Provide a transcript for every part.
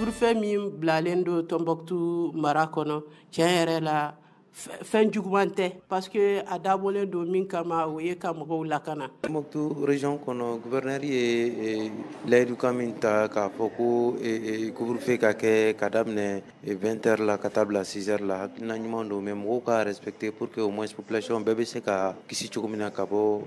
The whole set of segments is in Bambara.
Couvre-feu min bilalen don Tombouctou mara kɔnɔ, tiɲɛ yɛrɛ la, fɛn juguman tɛ, parce que a dabɔlen don min kama, o ye ka mɔgɔw lakana. Tombouctou région kɔnɔ, gouverneur ye layidukan min ta k'a fɔ ko couvre-feu ka kɛ ka daminɛ 20 heures la ka taa bila 6 heures la, hakilina ɲuman don, mais mɔgɔw ka respecter pour que au moins population bɛɛ bɛ se ka kisi cogo min na ka bɔ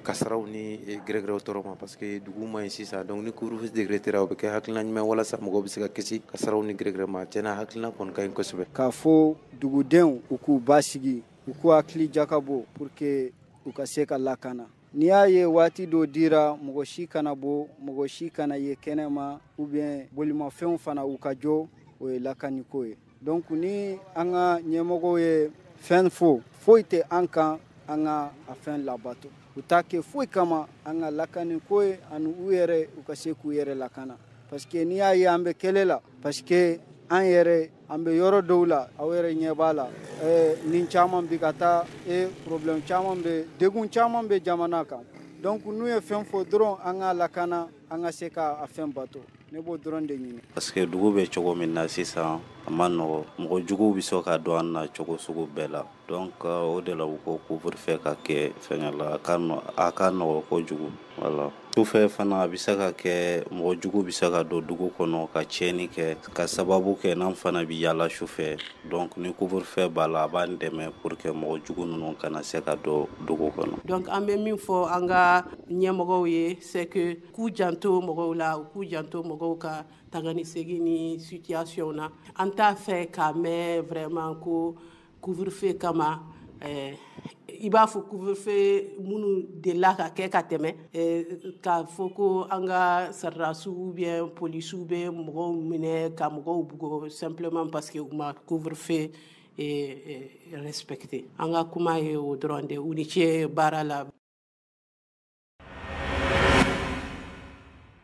kasaraw ni gɛrɛgɛrɛw tɔɔrɔ ma, parce que dugu ma ɲi sisan. Donc ni couvre-feu décréter o bɛ kɛ hakilina ɲuman walasa mɔgɔw bɛ se ka kisi kasaraw ni gɛrɛgɛrɛ ma. Tiɲɛna, hakilina kɔni ka ɲi kosɛbɛ. K'a fɔ dugudenw u k'u basigi, u k'u hakili jakabɔ pour que u ka se ka lakana. N'i y'a ye waati dɔ dira, mɔgɔ si kana bɔ, mɔgɔ si kana ye kɛnɛma ou bien bolimafɛnw fana u ka jɔ, o ye lakaniko ye. Donc ni an ka ɲɛmɔgɔw ye fɛn fɔ, foyi tɛ an kan an ka a fɛn labato. U t'a kɛ foyi kama an ka lakaniko ye ani u yɛrɛ u ka se k'u yɛrɛ lakana, parce que n'i y'a ye an bɛ kɛlɛ la, parce que an yɛrɛ an bɛ yɔrɔ dɔw la, aw yɛrɛ ɲɛ b'a la, nin caman bi ka taa e problème caman bɛ, degun caman bɛ jamana kan. Donc n'u ye fɛn fɔ dɔrɔn, an ka lakana, an ka se ka a fɛn bato. Ne b'o dɔrɔn de ɲini. Parce que dugu bɛ cogo min na sisan, a ma nɔgɔ, mɔgɔ juguw bɛ sɔn ka don an na cogo sugu bɛɛ la. Donc o de la u ko couvre-feu ka kɛ fɛngɛ la, a ka nɔgɔ kojugu. Voilà, sufɛ fana a bɛ se ka kɛ mɔgɔ jugu bɛ se ka don dugu kɔnɔ ka tiɲɛni kɛ, ka sababu kɛ n'an fana bɛ yaala sufɛ. Donc ni couvre-feu b'a la, a b'an dɛmɛ pour que mɔgɔ jugu ninnu kana se ka don dugu kɔnɔ. Donc an bɛ min fɔ an ka ɲɛmɔgɔw ye, c'est que k'u janto mɔgɔw la, u k'u janto mɔgɔw ka taga ni segin ni situation na. An t'a fɛ k'a mɛn vraiment ko couvre-feu kama, i b'a fɔ couvre-feu minnu delila ka kɛ ka tɛmɛ, k'a fɔ ko an ka sɔrɔdasiw ou bien polisiw bɛ mɔgɔw minɛ ka mɔgɔw bugɔ simplement parce que u ma couvre-feu respecté. An ka kuma ye o dɔrɔn de. U ni ce baara la.